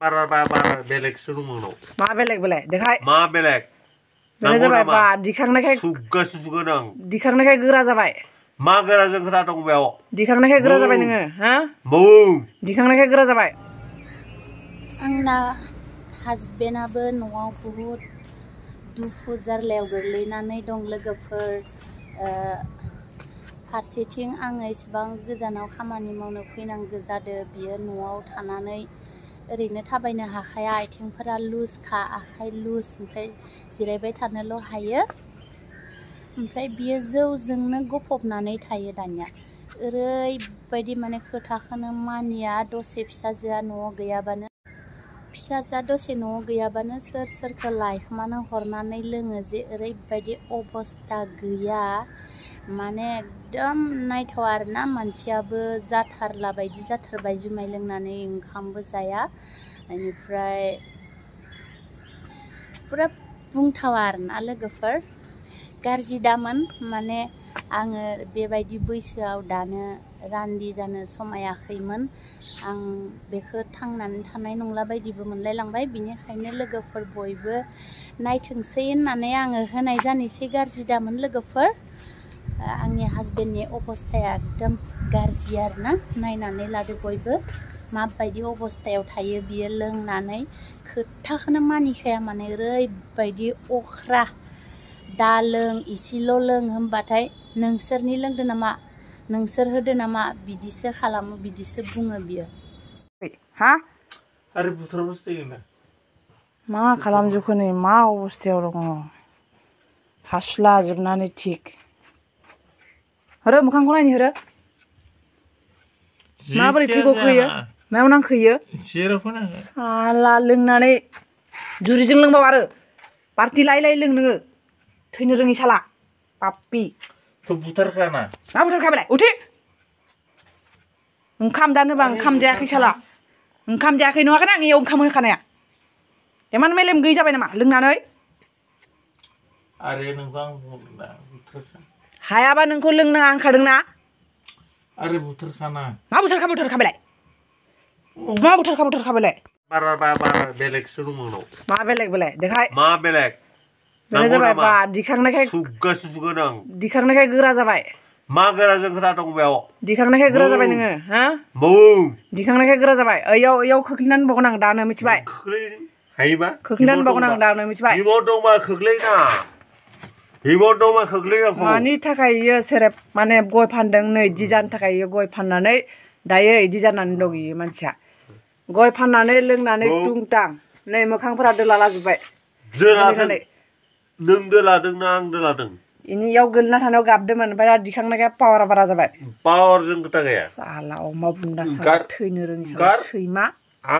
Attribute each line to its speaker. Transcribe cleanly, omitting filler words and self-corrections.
Speaker 1: बारा बेलेगसो दं आंनाव।
Speaker 2: मा बेलेग बेलाय देखाय।
Speaker 1: मा बेलेग?
Speaker 2: बेनो जाबाय बा दिखांनायखाय
Speaker 1: सुगोन आं।
Speaker 2: दिखांनायखाय गोरा जाबाय।
Speaker 1: मा गोराजों खोथा दं बेयाव?
Speaker 2: दिखांनायखाय गोरा जाबाय नोङो हा?
Speaker 1: बुं।
Speaker 2: दिखांनायखाय गोरा जाबाय।
Speaker 3: आंना हासबेन्डआबो न'आव बुहुद दुखु जारलायाव गोग्लैनानै दं लोगोफोर। फारसेथिं आङो इसेबां गोजानाव खामानि मावनो फैनांगौ जादों। बियो न'आव थानानै ओरैनो थाबायनो हाखाया, आथिंफोरा लुजखा, आखाइ लुज, ओमफ्राय जिरायबाय थानोल' हायो। ओमफ्राय बियो जौजोंनो गफबनानै थायो दानिया। ओरैबायदि माने खोथाखौनो मानिया। दसे फिसाजोआ न'आव गैयाबानो सोर सोरखौ लायखोमानो हरनानै लोङो जे ओरैबायदि अबस्था गैया। माने एकदम नायथाव आरोना, मानसियाबो जाथारला बायदि जाथारबाय जुमाय लोंनानै, ओंखामबो जाया। बेनिफ्राय पुरा बुंथावा आरोना लोगोफोर। गाज्रि दामोन, माने आङो बेबायदि बैसोआव दानो रान्दि जानो समायाखैमोन। आं बेखौ थांनानै थानाय नंला बायदिबो मोनलायलांबाय। बिनिखायनो लोगोफोर बयबो नायथोंसै होननानै आङो होनाय जानोसै। गाज्रि दामोन लोगोफोर। आंनि हासबेन्डनि अबस्थाया एकदम गाज्रि आरोना। नायनानै लादो बयबो माबायदि अबस्थायाव थायो बियो लोंनानै। खोथाखौनो मानिखाया, माने ओरैबायदि अख्रा। दा लों, इसेल' लों होनबाथाय नोंसोरनि लोंदो नामा, नोंसोर होदो नामा, बिदिसो खालामो, बिदिसो बुङो बियो।
Speaker 2: हा?
Speaker 1: आरो बुथारबासो
Speaker 2: मा खालामजोबखो नै, मा अबस्थायाव दङ? हासुला जोबनानै थिक। हरो मोखांखौ नायनो हरो। माबोरै थै गखोयो? मायाव नांखोयो?
Speaker 1: जेरावबो नाङो।
Speaker 2: साला लोंनानै जुरिजों लोंबाव आरो पार्टि लायै लायै लों नोङो। थैनो रोङि साला पापि।
Speaker 1: थ' बुथारखाना।
Speaker 2: मा बुथारखा बेलाय? उथि। ओंखाम जानोबा ओंखाम जायाखै साला। ओंखाम जायाखै नुवाखैना आं इयाव ओंखाम होखानाया? एमान मेलेम गैयि जाबाय नामा लोंनानै?
Speaker 1: आरो नोंखौ आं बुंला बुथारखा।
Speaker 2: हायाबा नोंखौ लोंनाङा होनखादोंना?
Speaker 1: आरो बुथारखाना।
Speaker 2: मा बुथारखा बेलाय? मा बुथारखा बेलाय?
Speaker 1: बारा बेलेगसो दं आंनाव।
Speaker 2: मा बेलेग बेलाय देखाय।
Speaker 1: मा बेलेग?
Speaker 2: बेनो जाबाय बा दिखांनायखाय
Speaker 1: सुगोन आं।
Speaker 2: दिखांनायखाय गोरा जाबाय।
Speaker 1: मा गोराजों खोथा दं बेयाव?
Speaker 2: दिखांनायखाय गोरा जाबाय नोङो हा?
Speaker 1: बुं।
Speaker 2: दिखांनायखाय गोरा जाबाय। ओयाव खोख्लैनानै बावगोन आं दानो, मिथिबाय?
Speaker 1: हायोबा
Speaker 2: खोख्लैनानै बावगोन आं दानो, मिथिबाय?
Speaker 1: रिमट दंबा खोख्लैना। रिमट दंबा खोख्लैना।
Speaker 2: मानि थाखाय इयो सेरेब माने गय फानदों नै इदि जानो थाखाय इयो गय फाननानै दायो इदि जानानै दं इयो मानसिया। गय फाननानै लोंनानै टुंटां नै मोखांफोरा दोलालाजोब्बाय।
Speaker 1: दोलादों। नों दोलादोंना आं दोलादों?
Speaker 2: इनियाव गोलैना थानायाव गाबदोंमोन, ओमफ्राय दा दिखांनायखाय पावारा बारा जाबाय।
Speaker 1: पावारजों खोथा गैया।
Speaker 2: साला अमा बुन्दा साला, थैनो रोङि साला सैमा।